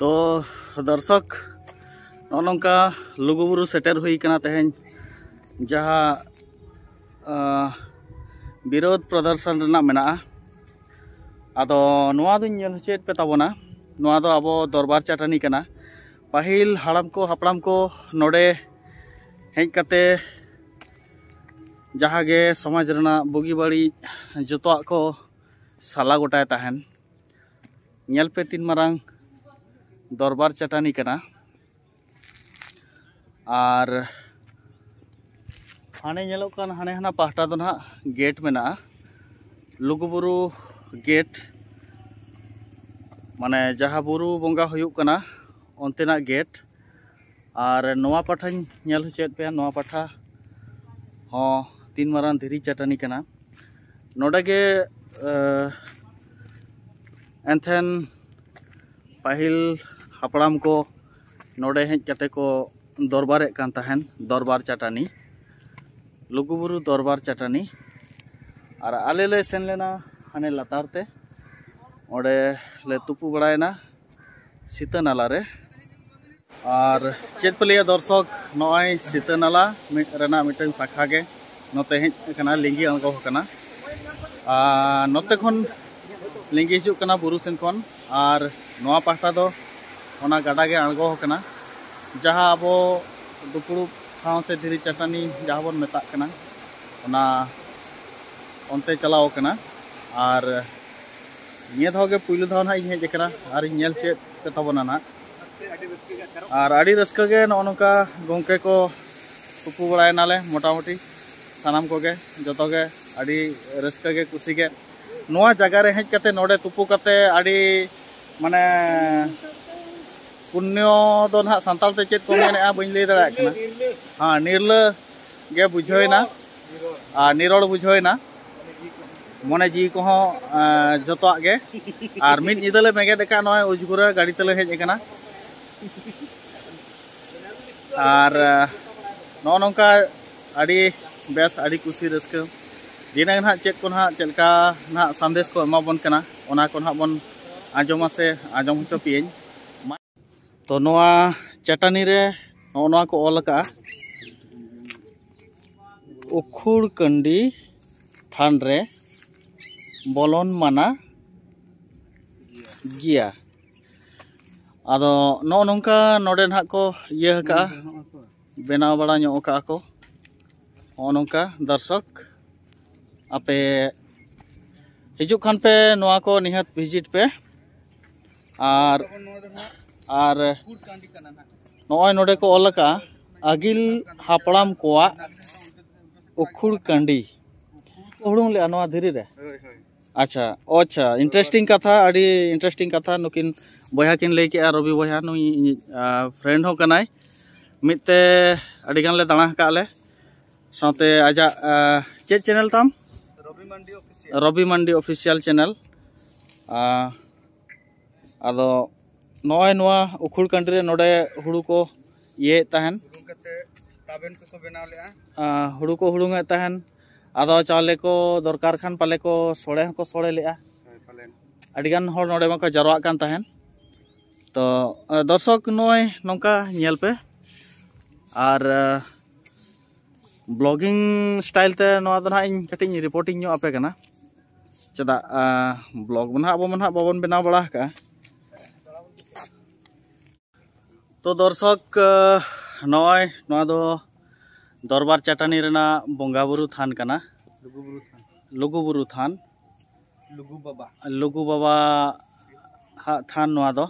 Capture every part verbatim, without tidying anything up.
ᱛᱚ ᱫᱚᱨᱥᱚᱠ, ᱱᱚᱜᱼᱚ ᱱᱚᱝᱠᱟ ᱞᱩᱜᱩᱵᱩᱨᱩ ᱥᱮᱴᱮᱨ ᱦᱩᱭ ᱠᱟᱱᱟ ᱛᱮᱦᱮᱧ, ᱡᱟᱦᱟᱸ ᱟᱸ, ᱵᱤᱨᱳᱫᱷ ᱯᱨᱚᱫᱚᱨᱥᱚᱱ ᱨᱮᱱᱟᱜ ᱢᱮᱱᱟᱜᱼᱟ᱾ ᱟᱫᱚ ᱱᱚᱣᱟ ᱫᱚᱧ ᱧᱮᱞ ᱦᱚᱪᱚᱭᱮᱫ ᱯᱮ ᱛᱟᱵᱚᱱᱟ, ᱱᱚᱣᱟ ᱫᱚ ᱟᱵᱚ ᱫᱚᱨᱵᱟᱨ ᱪᱟᱹᱴᱟᱹᱱᱤ ᱠᱟᱱᱟ᱾ ᱯᱟᱹᱦᱤᱞ ᱦᱟᱲᱟᱢ ᱠᱚ ᱦᱟᱯᱲᱟᱢ ᱠᱚ ᱱᱚᱰᱮ ᱦᱮᱡ ᱠᱟᱛᱮ ᱡᱟᱦᱟᱸ ᱜᱮ ᱥᱚᱢᱟᱡᱽ ᱨᱮᱱᱟᱜ ᱵᱩᱜᱤ ᱵᱟᱹᱲᱤᱡ ᱡᱚᱛᱚᱣᱟᱜ ᱠᱚ ᱥᱟᱞᱟ ᱜᱚᱴᱟᱭ ᱛᱟᱦᱮᱱ᱾ ᱧᱮᱞ ᱯᱮ ᱛᱤᱱ ᱢᱟᱨᱟᱝ ᱫᱚᱨᱵᱟᱨ ᱪᱟᱹᱴᱟᱹᱱᱤ ᱠᱟᱱᱟ᱾ ᱟᱨ ᱦᱟᱱᱮ ᱧᱮᱞᱚᱜ ᱠᱟᱱ ᱦᱟᱱᱮ ᱦᱟᱱᱟ ᱯᱟᱦᱴᱟ ᱫᱚ ᱱᱟᱦᱟᱜ ᱜᱮᱴ ᱢᱮᱱᱟᱜᱼᱟ, ᱞᱩᱜᱩᱵᱩᱨᱩ ᱜᱮᱴ, ᱢᱟᱱᱮ ᱡᱟᱦᱟᱸ ᱵᱩᱨᱩ ᱵᱚᱸᱜᱟ ᱦᱩᱭᱩᱜ ᱠᱟᱱᱟ ᱚᱱᱛᱮᱱᱟᱜ ᱜᱮᱴ᱾ ᱟᱨ ᱱᱚᱣᱟ ᱯᱟᱦᱴᱟᱧ ᱧᱮᱞ ᱦᱚᱪᱚᱭᱮᱫ ᱯᱮᱭᱟ, ᱱᱚᱣᱟ ᱯᱟᱦᱴᱟ ᱦᱚᱸ ᱛᱤᱱ ᱢᱟᱨᱟᱝ ᱫᱷᱤᱨᱤ ᱪᱟᱹᱴᱟᱹᱱᱤ ᱠᱟᱱᱟ᱾ ᱱᱚᱰᱮ ᱜᱮ ᱮᱱᱛᱷᱮᱱ ᱯᱟᱹᱦᱤᱞ ᱦᱟᱯᱲᱟᱢ ᱠᱚ ᱱᱚᱰᱮ ᱦᱮᱡ ᱠᱟᱛᱮ ᱠᱚ ᱫᱚᱨᱵᱟᱨᱮᱫ ᱠᱟᱱ ᱛᱟᱦᱮᱱ, ᱫᱚᱨᱵᱟᱨ ᱪᱟᱹᱴᱟᱹᱱᱤ, ᱞᱩᱜᱩᱵᱩᱨᱩ ᱫᱚᱨᱵᱟᱨ ᱪᱟᱹᱴᱟᱹᱱᱤ᱾ ᱟᱨ ᱟᱞᱮ ᱞᱮ ᱥᱮᱱ ᱞᱮᱱᱟ ᱦᱟᱱᱮ ᱞᱟᱛᱟᱨ ᱛᱮ, ᱚᱸᱰᱮ ᱞᱮ ᱛᱩᱯᱩ ᱵᱟᱲᱟᱭᱮᱱᱟ ᱥᱤᱛᱟᱹ ᱱᱟᱞᱟ ᱨᱮ᱾ ᱟᱨ ᱪᱮᱫ ᱯᱮ ᱞᱟᱹᱭᱟ ᱫᱚᱨᱥᱚᱠ, ᱱᱚᱜᱼᱚᱭ ᱥᱤᱛᱟᱹ ᱱᱟᱞᱟ ᱢᱤᱫ ᱨᱮᱱᱟᱜ ᱢᱤᱫᱴᱟᱝ ᱥᱟᱠᱷᱟ ᱜᱮ ᱱᱚᱛᱮ ᱦᱮᱡ ᱟᱠᱟᱱᱟ, ᱞᱤᱸᱜᱤ ᱟᱬᱜᱚ ᱟᱠᱟᱱᱟ᱾ ᱟᱨ ᱱᱚᱛᱮ ᱠᱷᱚᱱ ᱞᱤᱸᱜᱤ ᱦᱤᱡᱩᱜ ᱠᱟᱱᱟ ᱵᱩᱨᱩ ᱥᱮᱱ ᱠᱷᱚᱱ, ᱟᱨ ᱱᱚᱣᱟ ᱯᱟᱦᱴᱟ ᱫᱚ ᱚᱱᱟ ᱜᱟᱰᱟ ᱜᱮ ᱟᱬᱜᱚ ᱟᱠᱟᱱᱟ, ᱡᱟᱦᱟᱸ ᱟᱵᱚ ᱫᱩᱯᱲᱩᱵ ᱴᱷᱟᱶ ᱥᱮ ᱫᱷᱤᱨᱤ ᱪᱟᱹᱴᱟᱹᱱᱤ ᱡᱟᱦᱟᱸ ᱵᱚᱱ ᱢᱮᱛᱟᱜ ᱠᱟᱱᱟ, ᱚᱱᱟ ᱚᱱᱛᱮ ᱪᱟᱞᱟᱣ ᱟᱠᱟᱱᱟ᱾ ᱟᱨ ᱱᱤᱭᱟᱹ ᱫᱷᱟᱣ ᱜᱮ ᱯᱩᱭᱞᱩ ᱫᱷᱟᱣ ᱱᱟᱦᱟᱜ ᱤᱧ ᱦᱮᱡ ᱟᱠᱟᱱᱟ, ᱟᱨ ᱤᱧ ᱧᱮᱞ ᱪᱮᱫ ᱯᱮ ᱛᱟᱵᱚᱱᱟ ᱱᱟᱦᱟᱜ᱾ ᱟᱨ ᱟᱹᱰᱤ ᱨᱟᱹᱥᱠᱟᱹ ᱜᱮ ᱱᱚᱜᱼᱚ ᱱᱚᱝᱠᱟ ᱜᱚᱢᱠᱮ ᱠᱚ ᱛᱩᱯᱩ ᱵᱟᱲᱟᱭᱮᱱᱟᱞᱮ, ᱢᱚᱴᱟᱢᱩᱴᱤ ᱥᱟᱱᱟᱢ ᱠᱚᱜᱮ, ᱡᱚᱛᱚ ᱜᱮ ᱟᱹᱰᱤ ᱨᱟᱹᱥᱠᱟᱹ ᱜᱮ, ᱠᱩᱥᱤ ᱜᱮ᱾ ᱱᱚᱣᱟ ᱡᱟᱭᱜᱟ ᱨᱮ ᱦᱮᱡ ᱠᱟᱛᱮ ᱱᱚᱰᱮ ᱛᱩᱯᱩ ᱠᱟᱛᱮ ᱟᱹᱰᱤ ᱢᱟᱱᱮ ᱯᱩᱱᱱᱚ ᱫᱚ ᱱᱟᱦᱟᱜ ᱥᱟᱱᱛᱟᱲ ᱛᱮ ᱪᱮᱫ ᱠᱚ ᱢᱮᱱᱮᱫᱼᱟ ᱵᱟᱹᱧ ᱞᱟᱹᱭ ᱫᱟᱲᱮᱭᱟᱜ ᱠᱟᱱᱟ᱾ ᱦᱮᱸ, ᱱᱤᱨᱞᱟᱹ ᱜᱮ ᱵᱩᱡᱷᱟᱹᱣᱮᱱᱟ ᱟᱨ ᱱᱤᱨᱚᱲ ᱵᱩᱡᱷᱟᱹᱣᱮᱱᱟ᱾ ᱢᱚᱱᱮ ᱡᱤᱣᱤ ᱠᱚᱦᱚᱸ ᱮᱸ, ᱡᱚᱛᱚᱣᱟᱜ ᱜᱮ᱾ ᱟᱨ ᱢᱤᱫ ᱧᱤᱫᱟᱹ ᱞᱮ ᱵᱮᱸᱜᱮᱫ ᱟᱠᱟᱫ, ᱱᱚᱜᱼᱚᱭ ᱩᱡᱽᱜᱩᱨᱟᱹ ᱜᱟᱹᱰᱤ ᱛᱮᱞᱮ ᱦᱮᱡ ᱟᱠᱟᱱᱟ᱾ ᱟᱨ ᱮᱸ, ᱱᱚᱜᱼᱚ ᱱᱚᱝᱠᱟ ᱟᱹᱰᱤ ᱵᱮᱥ, ᱟᱹᱰᱤ ᱠᱩᱥᱤ ᱨᱟᱹᱥᱠᱟᱹ᱾ ᱫᱷᱤᱱᱟᱹᱝ ᱱᱟᱦᱟᱜ ᱪᱮᱫ ᱠᱚ ᱱᱟᱦᱟᱜ, ᱪᱮᱫ ᱞᱮᱠᱟ ᱱᱟᱦᱟᱜ ᱥᱟᱸᱫᱮᱥ ᱠᱚ ᱮᱢᱟ ᱵᱚᱱ ᱠᱟᱱᱟ, ᱚᱱᱟ ᱠᱚ ᱱᱟᱦᱟᱜ ᱵᱚᱱ ᱟᱸᱡᱚᱢᱟ ᱥᱮ ᱟᱸᱡᱚᱢ ᱦᱚᱪᱚ ᱯᱮᱭᱟᱹᱧ᱾ ᱛᱚ ᱱᱚᱣᱟ ᱪᱟᱹᱴᱟᱹᱱᱤ ᱨᱮ ᱱᱚᱜᱼᱚ ᱱᱚᱣᱟ ᱠᱚ ᱚᱞ ᱟᱠᱟᱫᱼᱟ, ᱩᱠᱷᱩᱲ ᱠᱟᱹᱱᱰᱤ ᱛᱷᱟᱱ ᱨᱮ ᱵᱚᱞᱚᱱ ᱢᱟᱱᱟ ᱜᱮᱭᱟ᱾ ᱟᱫᱚ ᱱᱚᱜᱼᱚ ᱱᱚᱝᱠᱟ ᱱᱚᱰᱮ ᱱᱟᱦᱟᱜ ᱠᱚ ᱤᱭᱟᱹ ᱟᱠᱟᱫᱼᱟ, ᱵᱮᱱᱟᱣ ᱵᱟᱲᱟ ᱧᱚᱜ ᱟᱠᱟᱫᱼᱟ ᱠᱚ᱾ ᱱᱚᱜᱼᱚ ᱱᱚᱝᱠᱟ ᱫᱚᱨᱥᱚᱠ, ᱟᱯᱮ ᱦᱤᱡᱩᱜ ᱠᱷᱟᱱ ᱯᱮ ᱱᱚᱣᱟ ᱠᱚ ᱱᱤᱦᱟᱹᱛ ᱵᱷᱤᱡᱤᱴ ᱯᱮ᱾ ᱟᱨ ᱟᱨ ᱱᱚᱜᱼᱚᱭ ᱱᱚᱰᱮ ᱠᱚ ᱚᱞ ᱟᱠᱟᱫᱼᱟ, ᱟᱹᱜᱤᱞ ᱦᱟᱯᱲᱟᱢ ᱠᱚᱣᱟᱜ ᱩᱠᱷᱩᱲ ᱠᱟᱹᱱᱰᱤ ᱠᱚ ᱦᱩᱲᱩᱝ ᱞᱮᱫᱼᱟ ᱱᱚᱣᱟ ᱫᱷᱤᱨᱤ ᱨᱮ᱾ ᱟᱪᱪᱷᱟ, ᱟᱪᱪᱷᱟ, ᱤᱱᱴᱟᱨᱮᱥᱴᱤᱝ ᱠᱟᱛᱷᱟ, ᱟᱹᱰᱤ ᱤᱱᱴᱟᱨᱮᱥᱴᱤᱝ ᱠᱟᱛᱷᱟ ᱱᱩᱠᱤᱱ ᱵᱚᱭᱦᱟ ᱠᱤᱱ ᱞᱟᱹᱭ ᱠᱮᱜᱼᱟ᱾ ᱨᱚᱵᱤ ᱵᱚᱭᱦᱟ ᱱᱩᱭ ᱤᱧᱤᱡ ᱯᱷᱨᱮᱱᱰ ᱦᱚᱸ ᱠᱟᱱᱟᱭ, ᱢᱤᱫ ᱛᱮ ᱟᱹᱰᱤ ᱜᱟᱱ ᱞᱮ ᱫᱟᱬᱟ ᱟᱠᱟᱫ ᱞᱮ, ᱥᱟᱶᱛᱮ ᱟᱡᱟᱜ ᱪᱮᱫ ᱪᱮᱱᱮᱞ ᱛᱟᱢ? ᱨᱚᱵᱤ ᱢᱟᱱᱰᱤ ᱚᱯᱷᱤᱥᱤᱭᱟᱞ ᱪᱮᱱᱮᱞ᱾ ᱟᱫᱚ ᱱᱚᱜᱼᱚᱭ ᱱᱚᱣᱟ ᱩᱠᱷᱩᱲ ᱠᱟᱹᱱᱰᱤ ᱨᱮ ᱱᱚᱰᱮ ᱦᱩᱲᱩ ᱠᱚ ᱤᱭᱟᱹᱭᱮᱫ ᱛᱟᱦᱮᱱ᱾ ᱦᱩᱲᱩᱝ ᱠᱟᱛᱮ ᱛᱟᱵᱮᱱ ᱠᱚᱠᱚ ᱵᱮᱱᱟᱣ ᱞᱮᱫᱼᱟ᱾ ᱦᱩᱲᱩ ᱠᱚ ᱦᱩᱲᱩᱝ ᱮᱫ ᱛᱟᱦᱮᱱ᱾ ᱟᱫᱚ ᱪᱟᱣᱞᱮ ᱠᱚ ᱫᱚᱨᱠᱟᱨ ᱠᱷᱟᱱ ᱯᱟᱞᱮ ᱠᱚ ᱥᱚᱲᱮ ᱦᱚᱸᱠᱚ ᱥᱚᱲᱮ ᱞᱮᱫᱼᱟ᱾ ᱦᱳᱭ, ᱯᱟᱞᱮᱱ᱾ ᱟᱹᱰᱤᱜᱟᱱ ᱦᱚᱲ ᱱᱚᱰᱮ ᱢᱟᱠᱚ ᱡᱟᱨᱣᱟᱜ ᱠᱟᱱ ᱛᱟᱦᱮᱱ᱾ ᱛᱚ ᱫᱚᱨᱥᱚᱠ, ᱱᱚᱜᱼᱚᱭ ᱱᱚᱝᱠᱟ ᱧᱮᱞ ᱯᱮ᱾ ᱟᱨ ᱵᱞᱚᱜᱤᱝ ᱥᱴᱟᱭᱤᱞ ᱛᱮ ᱱᱚᱣᱟ ᱫᱚ ᱱᱟᱦᱟᱜ ᱤᱧ ᱠᱟᱹᱴᱤᱡ ᱤᱧ ᱨᱤᱯᱳᱨᱴᱤᱝ ᱧᱚᱜ ᱟᱯᱮ ᱠᱟᱱᱟ᱾ ᱪᱮᱫᱟᱜ ᱵᱞᱚᱜ ᱢᱟ ᱱᱟᱦᱟᱜ ᱟᱵᱚ ᱢᱟ ᱱᱟᱦᱟᱜ ᱵᱟᱵᱚᱱ ᱵᱮᱱᱟᱣ ᱵᱟᱲᱟ ᱟᱠᱟᱜᱼᱟ᱾ ᱛᱚ ᱫᱚᱨᱥᱚᱠ, ᱱᱚᱜᱼᱚᱭ ᱱᱚᱣᱟ ᱫᱚ ᱫᱚᱨᱵᱟᱨ ᱪᱟᱹᱴᱟᱹᱱᱤ ᱨᱮᱱᱟᱜ ᱵᱚᱸᱜᱟ ᱵᱩᱨᱩ ᱛᱷᱟᱱ ᱠᱟᱱᱟ᱾ ᱞᱩᱜᱩ ᱵᱩᱨᱩ ᱛᱷᱟᱱ᱾ ᱞᱩᱜᱩ ᱵᱩᱨᱩ ᱛᱷᱟᱱ᱾ ᱞᱩᱜᱩ ᱵᱟᱵᱟ᱾ ᱞᱩᱜᱩ ᱵᱟᱵᱟ ᱦᱟᱜ ᱛᱷᱟᱱ ᱱᱚᱣᱟ ᱫᱚ᱾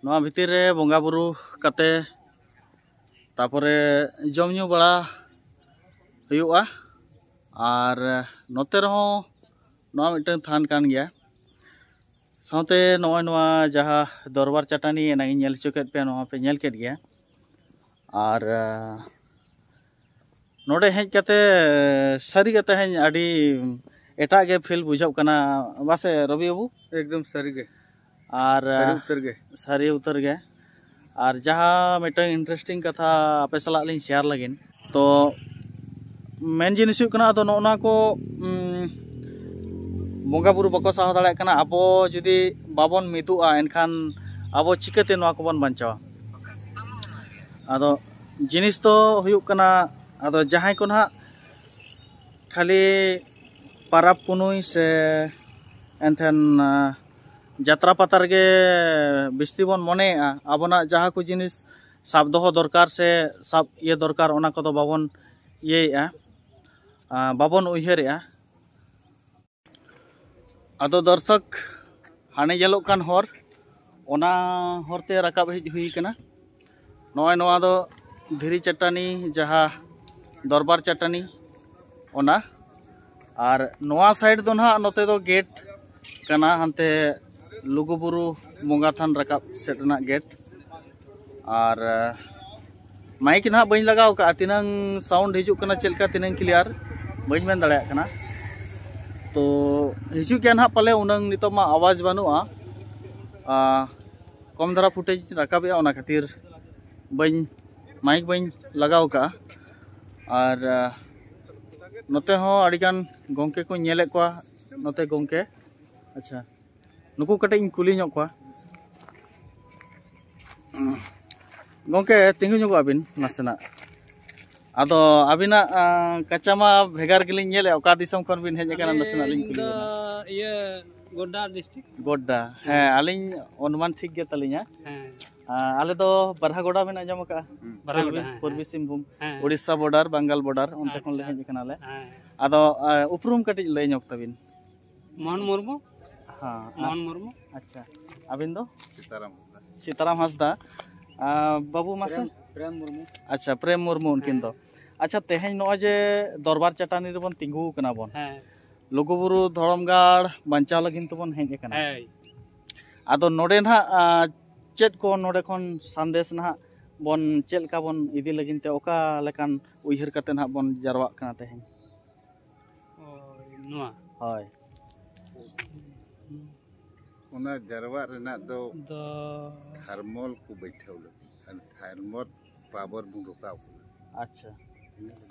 ᱱᱚᱣᱟ ᱵᱷᱤᱛᱤᱨ ᱨᱮ ᱵᱚᱸᱜᱟ ᱵᱩᱨᱩ ᱠᱟᱛᱮ ᱛᱟᱯᱚᱨᱮ ᱡᱚᱢ ᱧᱩ ᱵᱟᱲᱟ ᱦᱩᱭᱩᱜᱼᱟ᱾ ᱟᱨ ᱱᱚᱛᱮ ᱨᱮᱦᱚᱸ ᱱᱚᱣᱟ ᱢᱤᱫᱴᱟᱝ ᱛᱷᱟᱱ ᱠᱟᱱ ᱜᱮᱭᱟ᱾ ᱥᱟᱶᱛᱮ ᱱᱚᱜᱼᱚᱭ ᱱᱚᱣᱟ ᱡᱟᱦᱟᱸ ᱫᱚᱨᱵᱟᱨ ᱪᱟᱹᱴᱟᱹᱱᱤ ᱮᱱᱟᱝ ᱤᱧ ᱧᱮᱞ ᱦᱚᱪᱚ ᱠᱮᱫ ᱯᱮᱭᱟ, ᱱᱚᱣᱟ ᱯᱮ ᱧᱮᱞ ᱠᱮᱫ ᱜᱮᱭᱟ᱾ ᱟᱨ ᱱᱚᱰᱮ ᱦᱮᱡ ᱠᱟᱛᱮ ᱥᱟᱹᱨᱤ ᱜᱮ ᱛᱮᱦᱮᱧ ᱟᱹᱰᱤ ᱮᱴᱟᱜ ᱜᱮ ᱯᱷᱤᱞ ᱵᱩᱡᱷᱟᱹᱜ ᱠᱟᱱᱟ, ᱵᱟᱥᱮ ᱨᱚᱵᱤ ᱵᱟᱹᱵᱩ? ᱮᱠᱫᱚᱢ ᱥᱟᱹᱨᱤ ᱜᱮ᱾ ᱟᱨ ᱥᱟᱹᱨᱤ ᱩᱛᱟᱹᱨ ᱜᱮ᱾ ᱥᱟᱹᱨᱤ ᱩᱛᱟᱹᱨ ᱜᱮ᱾ ᱟᱨ ᱡᱟᱦᱟᱸ ᱢᱤᱫᱴᱟᱝ ᱤᱱᱴᱟᱨᱮᱥᱴᱤᱝ ᱠᱟᱛᱷᱟ ᱟᱯᱮ ᱥᱟᱞᱟᱜ ᱞᱤᱧ ᱥᱮᱭᱟᱨ ᱞᱟᱹᱜᱤᱫ, ᱛᱚ ᱢᱮᱱ ᱡᱤᱱᱤᱥ ᱦᱩᱭᱩᱜ ᱠᱟᱱᱟ, ᱟᱫᱚ ᱱᱚᱜᱼᱚ ᱱᱚᱣᱟ ᱠᱚ, ᱩᱢ, ᱵᱚᱸᱜᱟ ᱵᱩᱨᱩ ᱵᱟᱠᱚ ᱥᱟᱦᱟᱣ ᱫᱟᱲᱮᱭᱟᱜ ᱠᱟᱱᱟ᱾ ᱟᱵᱚ ᱡᱩᱫᱤ ᱵᱟᱵᱚᱱ ᱢᱤᱫᱚᱜᱼᱟ, ᱮᱱᱠᱷᱟᱱ ᱟᱵᱚ ᱪᱤᱠᱟᱹᱛᱮ ᱱᱚᱣᱟ ᱠᱚᱵᱚᱱ ᱵᱟᱧᱪᱟᱣᱟ? ᱟᱫᱚ ᱡᱤᱱᱤᱥ ᱫᱚ ᱦᱩᱭᱩᱜ ᱠᱟᱱᱟ, ᱟᱫᱚ ᱡᱟᱦᱟᱸᱭ ᱠᱚ ᱱᱟᱦᱟᱜ ᱠᱷᱟᱹᱞᱤ ᱯᱟᱨᱟᱵᱽ ᱯᱩᱱᱩᱭ ᱥᱮ ᱮᱱᱛᱮᱱ, ᱟᱸ, ᱡᱟᱛᱨᱟ ᱯᱟᱛᱟ ᱨᱮᱜᱮ ᱵᱤᱥᱛᱤ ᱵᱚᱱ ᱢᱚᱱᱮᱭᱮᱜᱼᱟ, ᱟᱵᱚᱱᱟᱜ ᱡᱟᱦᱟᱸ ᱠᱚ ᱡᱤᱱᱤᱥ ᱥᱟᱵ ᱫᱚᱦᱚ ᱫᱚᱨᱠᱟᱨ ᱥᱮ ᱥᱟᱵ ᱤᱭᱟᱹ ᱫᱚᱨᱠᱟᱨ, ᱚᱱᱟ ᱠᱚᱫᱚ ᱵᱟᱵᱚᱱ ᱤᱭᱟᱹᱭᱮᱜᱼᱟ, ᱟᱸ, ᱵᱟᱵᱚᱱ ᱩᱭᱦᱟᱹᱨᱮᱜᱼᱟ᱾ ᱟᱫᱚ ᱫᱚᱨᱥᱚᱠ, ᱦᱟᱱᱮ ᱧᱮᱞᱚᱜ ᱠᱟᱱ ᱦᱚᱨ, ᱚᱱᱟ ᱦᱚᱨᱛᱮ ᱨᱟᱠᱟᱵ ᱦᱮᱡ ᱦᱩᱭ ᱠᱟᱱᱟ᱾ ᱱᱚᱜᱼᱚᱭ ᱱᱚᱣᱟ ᱫᱚ ᱫᱷᱤᱨᱤ ᱪᱟᱹᱴᱟᱹᱱᱤ, ᱡᱟᱦᱟᱸ ᱫᱚᱨᱵᱟᱨ ᱪᱟᱹᱴᱟᱹᱱᱤ, ᱚᱱᱟ᱾ ᱟᱨ ᱱᱚᱣᱟ side ᱫᱚ ᱱᱟᱦᱟᱜ ᱱᱚᱛᱮ ᱫᱚ gate ᱠᱟᱱᱟ, ᱦᱟᱱᱛᱮ ᱞᱩᱜᱩᱵᱩᱨᱩ ᱵᱚᱸᱜᱟ ᱛᱷᱟᱱ ᱨᱟᱠᱟᱵ ᱥᱮᱫ ᱨᱮᱱᱟᱜ gate᱾ ᱟᱨ ᱢᱟᱭᱤᱠ ᱱᱟᱦᱟᱜ ᱵᱟᱹᱧ ᱞᱟᱜᱟᱣ ᱠᱟᱜᱼᱟ, ᱛᱤᱱᱟᱹᱝ sound ᱦᱤᱡᱩᱜ ᱠᱟᱱᱟ, ᱪᱮᱫ ᱞᱮᱠᱟ, ᱛᱤᱱᱟᱹᱝ clear, ᱵᱟᱹᱧ ᱢᱮᱱ ᱫᱟᱲᱮᱭᱟᱜ ᱠᱟᱱᱟ᱾ ᱛᱚ ᱦᱤᱡᱩᱜ ᱜᱮᱭᱟ ᱱᱟᱦᱟᱜ ᱯᱟᱞᱮ, ᱩᱱᱟᱹᱝ ᱱᱤᱛᱚᱜ ᱢᱟ ᱟᱣᱟᱡᱽ ᱵᱟᱹᱱᱩᱜᱼᱟ᱾ ᱟ, ᱠᱚᱢ ᱫᱷᱟᱨᱟ footage ᱨᱟᱠᱟᱵᱮᱜᱼᱟ, ᱚᱱᱟ ᱠᱷᱟᱹᱛᱤᱨ ᱵᱟᱹᱧ, ᱢᱟᱭᱤᱠ ᱵᱟᱹᱧ ᱞᱟᱜᱟᱣ ᱠᱟᱜᱼᱟ᱾ ᱟᱨ ᱟ, ᱱᱚᱛᱮ ᱦᱚᱸ ᱟᱹᱰᱤᱜᱟᱱ ᱜᱚᱢᱠᱮ ᱠᱚᱧ ᱧᱮᱞᱮᱫ ᱠᱚᱣᱟ, ᱱᱚᱛᱮ ᱜᱚᱢᱠᱮ, ᱟᱪᱪᱷᱟ, ᱱᱩᱠᱩ ᱠᱟᱹᱴᱤᱡ ᱤᱧ ᱠᱩᱞᱤ ᱧᱚᱜ ᱠᱚᱣᱟ᱾ ᱜᱚᱢᱠᱮ, ᱛᱤᱸᱜᱩ ᱧᱚᱜᱚᱜ ᱟᱹᱵᱤᱱ ᱱᱟᱥᱮᱱᱟᱜ᱾ ᱟᱫᱚ ᱟᱹᱵᱤᱱᱟᱜ, ᱟᱸ, ᱠᱟᱪᱟ ᱢᱟ ᱵᱷᱮᱜᱟᱨ ᱜᱮᱞᱤᱧ ᱧᱮᱞᱮᱫᱼᱟ, ᱚᱠᱟ ᱫᱤᱥᱚᱢ ᱠᱷᱚᱱ ᱵᱤᱱ ᱦᱮᱡ ᱟᱠᱟᱱᱟ, ᱱᱟᱥᱮᱱᱟᱜ ᱞᱤᱧ ᱠᱩᱞᱤ ᱵᱤᱱᱟ᱾ ᱤᱭᱟᱹ, ᱜᱳᱰᱰᱟ district᱾ ᱜᱳᱰᱰᱟ, ᱦᱮᱸ, ᱟᱹᱞᱤᱧ ᱚᱱᱩᱢᱟᱱ ᱴᱷᱤᱠ ᱜᱮ ᱛᱟᱹᱞᱤᱧᱟ᱾ ᱦᱮᱸ᱾ ᱟᱸ, ᱟᱞᱮ ᱫᱚ ᱵᱟᱨᱦᱟᱜᱚᱰᱟ ᱵᱤᱱ ᱟᱸᱡᱚᱢ ᱟᱠᱟᱫᱼᱟ? ᱦᱩᱸ᱾ ᱵᱟᱨᱦᱟᱜᱚᱰᱟ, ᱯᱩᱨᱵᱤ, ᱦᱮᱸ, ᱯᱩᱨᱵᱤ ᱦᱮᱸ᱾ ᱥᱤᱝᱵᱷᱩᱢ, ᱦᱮᱸ᱾ ᱩᱲᱤᱥᱥᱟ border, ᱵᱟᱝᱜᱟᱞ border, ᱚᱱᱛᱮ ᱠᱷᱚᱱ ᱞᱮ ᱟᱪᱪᱷᱟ᱾ ᱦᱮᱡ ᱟᱠᱟᱱᱟᱞᱮ᱾ ᱦᱮᱸ᱾ ᱟᱫᱚ, ᱟᱸ, ᱩᱯᱨᱩᱢ ᱠᱟᱹᱴᱤᱡ ᱞᱟᱹᱭ ᱧᱚᱜ ᱛᱟᱵᱤᱱ᱾ ᱢᱳᱦᱚᱱ ᱢᱩᱨᱢᱩ᱾ ᱦᱮᱸ, ᱢᱳᱦᱚᱱ ᱢᱩᱨᱢᱩ᱾ ᱟᱪᱪᱷᱟ, ᱟᱹᱵᱤᱱ ᱫᱚ? ᱥᱤᱛᱟᱨᱟᱢ ᱦᱟᱸᱥᱫᱟ᱾ ᱥᱤᱛᱟᱨᱟᱢ ᱦᱟᱸᱥᱫᱟ᱾ ᱟᱸ, ᱵᱟᱹᱵᱩ ᱢᱟᱥᱮ? ᱯᱨᱮᱢ, ᱯᱨᱮᱢ ᱢᱩᱨᱢᱩ᱾ ᱟᱪᱪᱷᱟ, ᱯᱨᱮᱢ ᱢᱩᱨᱢᱩ ᱩᱱᱠᱤᱱ ᱦᱮᱸ᱾ ᱫᱚ᱾ ᱟᱪᱪᱷᱟ, ᱛᱮᱦᱮᱧ ᱱᱚᱜᱼᱚᱭ ᱡᱮ ᱫᱚᱨᱵᱟᱨ ᱪᱟᱹᱴᱟᱹᱱᱤ ᱨᱮᱵᱚᱱ ᱛᱤᱸᱜᱩ ᱟᱠᱟᱱᱟ ᱵᱚᱱ, ᱦᱮᱸ᱾ ᱞᱩᱜᱩᱵᱩᱨᱩ ᱫᱷᱚᱨᱚᱢ ᱜᱟᱲ ᱵᱟᱧᱪᱟᱣ ᱞᱟᱹᱜᱤᱫ ᱛᱮᱵᱚᱱ ᱦᱮᱡ ᱟᱠᱟᱱᱟ᱾ ᱦᱮᱸ᱾ ᱟᱫᱚ ᱱᱚᱰᱮ ᱱᱟᱦᱟᱜ, ᱟᱸ, ᱪᱮᱫ ᱠᱚ ᱱᱚᱰᱮ ᱠᱷᱚᱱ ᱥᱟᱸᱫᱮᱥ ᱱᱟᱦᱟᱜ ᱵᱚᱱ, ᱪᱮᱫ ᱞᱮᱠᱟ ᱵᱚᱱ ᱤᱫᱤ ᱞᱟᱹᱜᱤᱫ ᱛᱮ, ᱚᱠᱟ ᱞᱮᱠᱟᱱ ᱩᱭᱦᱟᱹᱨ ᱠᱟᱛᱮ ᱱᱟᱦᱟᱜ ᱵᱚᱱ ᱡᱟᱨᱣᱟᱜ ᱠᱟᱱᱟ ᱛᱮᱦᱮᱧ? ᱦᱳᱭ, ᱱᱚᱣᱟ᱾ ᱦᱳᱭ᱾ ᱚᱱᱟ ᱡᱟᱨᱣᱟᱜ ᱨᱮᱱᱟᱜ ᱫᱚ ᱫᱚ ᱛᱷᱟᱨᱢᱚᱞ ᱠᱚ ᱵᱟᱹᱭᱴᱷᱟᱹᱣ ᱞᱟᱹᱜᱤᱫ, ᱟᱨ ᱛᱷᱟᱨᱢᱚᱞ ᱯᱟᱣᱟᱨ ᱵᱚᱱ ᱨᱚᱠᱟᱣ ᱠᱟᱱᱟ᱾ ᱟᱪᱪᱷᱟ᱾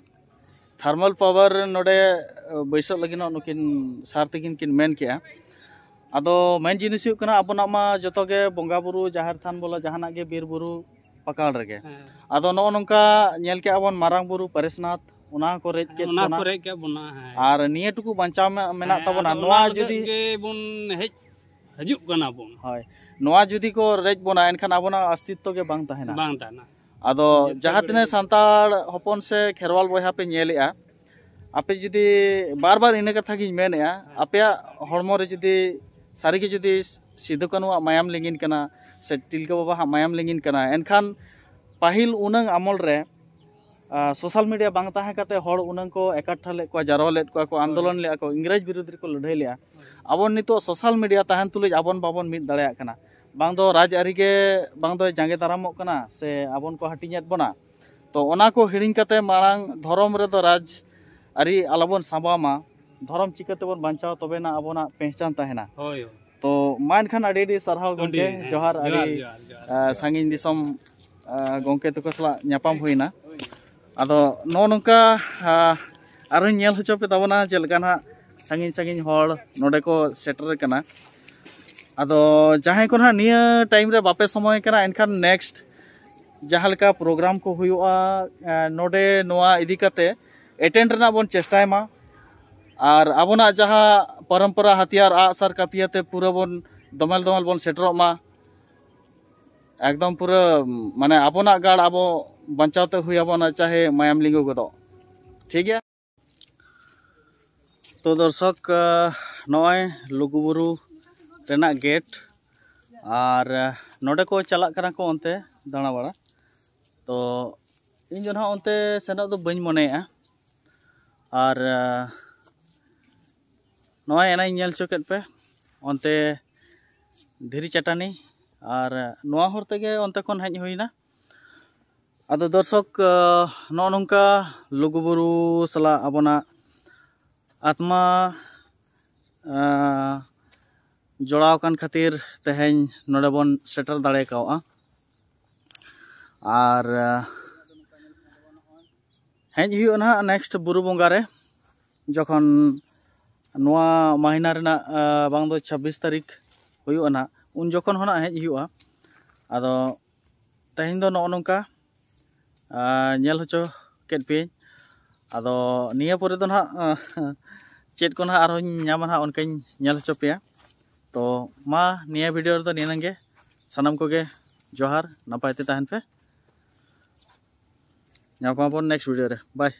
ᱛᱷᱟᱨᱢᱚᱞ ᱯᱟᱣᱟᱨ ᱱᱚᱰᱮ ᱵᱟᱹᱭᱥᱟᱹᱜ ᱞᱟᱹᱜᱤᱫ ᱦᱚᱸ ᱱᱩᱠᱤᱱ ᱥᱟᱨ ᱛᱟᱹᱠᱤᱱ ᱠᱤᱱ ᱢᱮᱱ ᱠᱮᱜᱼᱟ᱾ ᱟᱫᱚ ᱢᱮᱱ ᱡᱤᱱᱤᱥ ᱦᱩᱭᱩᱜ ᱠᱟᱱᱟ, ᱟᱵᱚᱱᱟᱜ ᱢᱟ ᱡᱚᱛᱚ ᱜᱮ ᱵᱚᱸᱜᱟ ᱵᱩᱨᱩ, ᱡᱟᱦᱮᱨ ᱛᱷᱟᱱ ᱵᱚᱞᱚ, ᱡᱟᱦᱟᱱᱟᱜ ᱜᱮ ᱵᱤᱨ ᱵᱩᱨᱩ ᱯᱟᱠᱟᱲ ᱨᱮᱜᱮ᱾ ᱦᱮᱸ᱾ ᱟᱫᱚ ᱱᱚᱜᱼᱚ ᱱᱚᱝᱠᱟ ᱧᱮᱞ ᱠᱮᱜᱼᱟ ᱵᱚᱱ, ᱢᱟᱨᱟᱝ ᱵᱩᱨᱩ ᱯᱟᱨᱮᱥᱱᱟᱛᱷ, ᱚᱱᱟ ᱦᱚᱸᱠᱚ ᱨᱮᱡ ᱠᱮᱫ ᱚᱱᱟ ᱵᱚᱱᱟ᱾ ᱠᱚ ᱨᱮᱡ ᱠᱮᱫ ᱵᱚᱱᱟ, ᱦᱮᱸ᱾ ᱟᱨ ᱱᱤᱭᱟᱹ ᱴᱩᱠᱩ ᱵᱟᱧᱪᱟᱣ ᱢᱮ-, ᱢᱮᱱᱟᱜ ᱦᱮᱸ, ᱛᱟᱵᱚᱱᱟ, ᱟᱫᱚ ᱱᱚᱣᱟ ᱚᱱᱟ ᱞᱟᱹᱜᱤᱫ ᱡᱩᱫᱤ ᱜᱮ ᱵᱚᱱ ᱦᱮᱡ ᱦᱤᱡᱩᱜ ᱠᱟᱱᱟ ᱵᱚᱱ᱾ ᱦᱳᱭ, ᱱᱚᱣᱟ ᱡᱩᱫᱤ ᱠᱚ ᱨᱮᱡ ᱵᱚᱱᱟ, ᱮᱱᱠᱷᱟᱱ ᱟᱵᱚᱱᱟᱜ ᱚᱥᱛᱤᱛᱛᱚ ᱜᱮ ᱵᱟᱝ ᱛᱟᱦᱮᱱᱟ᱾ ᱵᱟᱝ ᱛᱟᱦᱮᱱᱟ᱾ ᱟᱫᱚ ᱡᱚᱛᱚ ᱡᱟᱦᱟᱸ ᱜᱮ ᱛᱤᱱᱟᱹᱜ ᱨᱮᱡ ᱥᱟᱱᱛᱟᱲ ᱦᱚᱯᱚᱱ ᱥᱮ ᱠᱷᱮᱨᱣᱟᱞ ᱵᱚᱭᱦᱟ ᱯᱮ ᱧᱮᱞᱮᱜᱼᱟ, ᱟᱯᱮ ᱡᱩᱫᱤ ᱵᱟᱨ ᱵᱟᱨ ᱤᱱᱟᱹ ᱠᱟᱛᱷᱟ ᱜᱤᱧ ᱢᱮᱱᱮᱜᱼᱟ, ᱟᱯᱮᱭᱟᱜ ᱦᱚᱲᱢᱚ ᱨᱮ ᱡᱩᱫᱤ ᱥᱟᱹᱨᱤᱜᱮ ᱡᱩᱫᱤ ᱥᱤᱫᱩ ᱠᱟᱹᱱᱩᱣᱟᱜ ᱢᱟᱭᱟᱢ ᱞᱤᱸᱜᱤᱱ ᱠᱟᱱᱟ ᱥᱮ ᱛᱤᱞᱠᱟᱹ ᱵᱟᱵᱟᱣᱟᱜ ᱢᱟᱭᱟᱢ ᱞᱤᱸᱜᱤᱱ ᱠᱟᱱᱟ, ᱮᱱᱠᱷᱟᱱ ᱯᱟᱹᱦᱤᱞ ᱩᱱᱟᱹᱝ ᱟᱢᱚᱞ ᱨᱮ, ᱟ, social media ᱵᱟᱝ ᱛᱟᱦᱮᱸ ᱠᱟᱛᱮ ᱦᱚᱲ ᱩᱱᱟᱹᱝ ᱠᱚ ᱮᱠᱟᱴᱷᱟ ᱞᱮᱫ ᱠᱚᱣᱟ, ᱡᱟᱨᱣᱟ ᱞᱮᱫ ᱠᱚᱣᱟ ᱠᱚ, ᱦᱳᱭ᱾ ᱟᱱᱫᱳᱞᱚᱱ ᱞᱮᱫᱼᱟ ᱠᱚ, ᱤᱝᱨᱮᱡᱽ ᱵᱤᱨᱩᱫᱽ ᱨᱮᱠᱚ ᱞᱟᱹᱲᱦᱟᱹᱭ ᱞᱮᱫᱼᱟ᱾ ᱦᱳᱭ᱾ ᱟᱵᱚ ᱱᱤᱛᱚᱜ social media ᱛᱟᱦᱮᱱ ᱛᱩᱞᱩᱡ ᱟᱵᱚᱱ ᱵᱟᱵᱚᱱ ᱢᱤᱫ ᱫᱟᱲᱮᱭᱟᱜ ᱠᱟᱱᱟ᱾ ᱵᱟᱝ ᱫᱚ ᱨᱟᱡᱽ ᱟᱹᱨᱤ ᱜᱮ ᱵᱟᱝ ᱫᱚᱭ ᱡᱟᱸᱜᱮ ᱫᱟᱨᱟᱢᱚᱜ ᱠᱟᱱᱟ ᱥᱮ ᱟᱵᱚᱱ ᱠᱚ ᱦᱟᱹᱴᱤᱧᱮᱫ ᱵᱚᱱᱟ᱾ ᱛᱚ ᱚᱱᱟ ᱠᱚ ᱦᱤᱲᱤᱧ ᱠᱟᱛᱮ ᱢᱟᱲᱟᱝ ᱫᱷᱚᱨᱚᱢ ᱨᱮᱫᱚ ᱨᱟᱡᱽ ᱟᱹᱨᱤ ᱟᱞᱚᱵᱚᱱ ᱥᱟᱸᱵᱟᱣ ᱢᱟ᱾ ᱫᱷᱚᱨᱚᱢ ᱪᱤᱠᱟᱹ ᱛᱮᱵᱚᱱ ᱵᱟᱧᱪᱟᱣᱟ, ᱛᱚᱵᱮᱱᱟ ᱟᱵᱚᱱᱟᱜ ᱯᱮᱦᱪᱟᱱ ᱛᱟᱦᱮᱱᱟ᱾ ᱦᱳᱭ, ᱦᱳᱭ᱾ ᱛᱚ ᱢᱟ ᱮᱱᱠᱷᱟᱱ ᱟᱹᱰᱤ ᱟᱹᱰᱤ ᱥᱟᱨᱦᱟᱣ ᱟᱹᱰᱤ, ᱜᱚᱢᱠᱮ, ᱦᱮᱸ, ᱡᱚᱦᱟᱨ, ᱡᱚᱦᱟᱨ, ᱟᱹᱰᱤ, ᱡᱚᱦᱟᱨ, ᱡᱚᱦᱟᱨ, ᱟ, ᱡᱚᱦᱟᱨ᱾ ᱥᱟᱺᱜᱤᱧ ᱫᱤᱥᱚᱢ, ᱟ, ᱜᱚᱢᱠᱮ ᱛᱟᱠᱚ ᱥᱟᱞᱟᱜ ᱧᱟᱯᱟᱢ ᱦᱩᱭᱱᱟ᱾ ᱟᱫᱚ ᱱᱚᱜᱼᱚ ᱱᱚᱝᱠᱟ, ᱟ, ᱟᱨᱦᱚᱸ ᱧᱮᱞ ᱦᱚᱪᱚ ᱯᱮ ᱛᱟᱵᱚᱱᱟ ᱪᱮᱫ ᱞᱮᱠᱟ ᱱᱟᱦᱟᱜ ᱥᱟᱺᱜᱤᱧ ᱥᱟᱺᱜᱤᱧ ᱦᱚᱲ ᱱᱚᱰᱮ ᱠᱚ ᱥᱮᱴᱮᱨ ᱠᱟᱱᱟ᱾ ᱟᱫᱚ ᱡᱟᱦᱟᱸᱭ ᱠᱚ ᱱᱟᱦᱟᱜ ᱱᱤᱭᱟᱹ time ᱨᱮ ᱵᱟᱯᱮ ᱥᱚᱢᱚᱭ ᱠᱟᱱᱟ, ᱮᱱᱠᱷᱟᱱ next ᱡᱟᱦᱟᱸ ᱞᱮᱠᱟ program ᱠᱚ ᱦᱩᱭᱩᱜᱼᱟ, ᱮ, ᱱᱚᱰᱮ ᱱᱚᱣᱟ ᱤᱫᱤ ᱠᱟᱛᱮ attend ᱨᱮᱱᱟᱜ ᱵᱚᱱ ᱪᱮᱥᱴᱟᱭ ᱢᱟ᱾ ᱟᱨ ᱟᱵᱚᱱᱟᱜ ᱡᱟᱦᱟᱸ ᱯᱚᱨᱚᱢᱯᱚᱨᱟ ᱦᱟᱛᱤᱭᱟᱨ ᱟᱜᱼᱥᱟᱨ ᱠᱟᱹᱯᱤᱭᱟᱛᱮ ᱯᱩᱨᱟᱹ ᱵᱚᱱ ᱫᱚᱢᱮᱞ ᱫᱚᱢᱮᱞ ᱵᱚᱱ ᱥᱮᱴᱮᱨᱚᱜ ᱢᱟ᱾ ᱮᱠᱫᱚᱢ ᱯᱩᱨᱟᱹ, ᱢᱟᱱᱮ, ᱟᱵᱚᱱᱟᱜ ᱜᱟᱲ ᱟᱵᱚ ᱵᱟᱧᱪᱟᱣ ᱛᱮ ᱦᱩᱭ ᱟᱵᱚᱱᱟ, ᱪᱟᱦᱮ ᱢᱟᱭᱟᱢ ᱞᱤᱸᱜᱤ ᱜᱚᱫᱚᱜ᱾ ᱴᱷᱤᱠ ᱜᱮᱭᱟ? ᱛᱚ ᱫᱚᱨᱥᱚᱠ, ᱟ, ᱱᱚᱜᱼᱚᱭ ᱞᱩᱜᱩᱵᱩᱨᱩ ᱨᱮᱱᱟᱜ gate, ᱟᱨ, ᱟ, ᱱᱚᱰᱮ ᱠᱚ ᱪᱟᱞᱟᱜ ᱠᱟᱱᱟ ᱠᱚ ᱚᱱᱛᱮ ᱫᱟᱬᱟᱵᱟᱲᱟ᱾ ᱛᱚ ᱤᱧ ᱫᱚ ᱱᱟᱦᱟᱜ ᱚᱱᱛᱮ ᱥᱮᱱᱚᱜ ᱫᱚ ᱵᱟᱹᱧ ᱢᱚᱱᱮᱭᱮᱜᱼᱟ᱾ ᱟᱨ, ᱟ, ᱱᱚᱜᱼᱚᱭ ᱮᱱᱟᱧ ᱧᱮᱞ ᱦᱚᱪᱚ ᱠᱮᱫ ᱯᱮ, ᱚᱱᱛᱮ ᱫᱷᱤᱨᱤ ᱪᱟᱹᱴᱟᱹᱱᱤ, ᱟᱨ ᱱᱚᱣᱟ ᱦᱚᱨ ᱛᱮᱜᱮ ᱚᱱᱛᱮ ᱠᱷᱚᱱ ᱦᱮᱡ ᱦᱩᱭᱱᱟ᱾ ᱟᱫᱚ ᱫᱚᱨᱥᱚᱠ, ᱟ, ᱱᱚᱜᱼᱚ ᱱᱚᱝᱠᱟ ᱞᱩᱜᱩᱵᱩᱨᱩ ᱥᱟᱞᱟᱜ ᱟᱵᱚᱱᱟᱜ ᱟᱛᱢᱟ, ᱟ, ᱡᱚᱲᱟᱣ ᱟᱠᱟᱱ ᱠᱷᱟᱹᱛᱤᱨ ᱛᱮᱦᱮᱧ ᱱᱚᱰᱮ ᱵᱚᱱ ᱥᱮᱴᱮᱨ ᱫᱟᱲᱮ ᱠᱟᱣᱜᱼᱟ᱾ ᱟᱨ, ᱟ, ᱦᱮᱡ ᱦᱩᱭᱩᱜᱼᱟ ᱱᱟᱦᱟᱜ next ᱵᱩᱨᱩ ᱵᱚᱸᱜᱟ ᱨᱮ, ᱡᱚᱠᱷᱚᱱ ᱱᱚᱣᱟ ᱢᱟᱹᱦᱱᱟᱹ ᱨᱮᱱᱟᱜ ᱵᱟᱝ ᱫᱚ ᱪᱷᱟᱵᱵᱤᱥ ᱛᱟᱹᱨᱤᱠᱷ ᱦᱩᱭᱩᱜᱼᱟ ᱱᱟᱦᱟᱜ, ᱩᱱ ᱡᱚᱠᱷᱚᱱ ᱦᱚᱸ ᱱᱟᱦᱟᱜ ᱦᱮᱡ ᱦᱩᱭᱩᱜᱼᱟ᱾ ᱟᱫᱚ ᱛᱮᱦᱮᱧ ᱫᱚ ᱱᱚᱜᱼᱚ ᱱᱚᱝᱠᱟ ᱧᱮᱞ ᱦᱚᱪᱚ ᱠᱮᱫ ᱯᱮᱭᱟᱹᱧ᱾ ᱟᱫᱚ ᱱᱤᱭᱟᱹ ᱯᱚᱨᱮ ᱫᱚ ᱱᱟᱦᱟᱜ ᱪᱮᱫ ᱠᱚ ᱱᱟᱦᱟᱜ ᱟᱨᱦᱚᱸᱧ ᱧᱟᱢᱟ ᱱᱟᱦᱟᱜ, ᱚᱱᱠᱟᱧ ᱧᱮᱞ ᱦᱚᱪᱚ ᱯᱮᱭᱟ᱾ ᱛᱚ ᱢᱟ, ᱱᱤᱭᱟᱹ ᱵᱷᱤᱰᱤᱭᱳ ᱨᱮᱫᱚ ᱱᱤᱱᱟᱹᱝ ᱜᱮ᱾ ᱥᱟᱱᱟᱢ ᱠᱚᱜᱮ ᱡᱚᱦᱟᱨ, ᱱᱟᱯᱟᱭ ᱛᱮ ᱛᱟᱦᱮᱱ ᱯᱮ᱾ ᱧᱟᱯᱟᱢ ᱟᱵᱚᱱ ᱱᱮᱠᱥᱴ ᱵᱷᱤᱰᱤᱭᱳ ᱨᱮ᱾ ᱵᱟᱭ᱾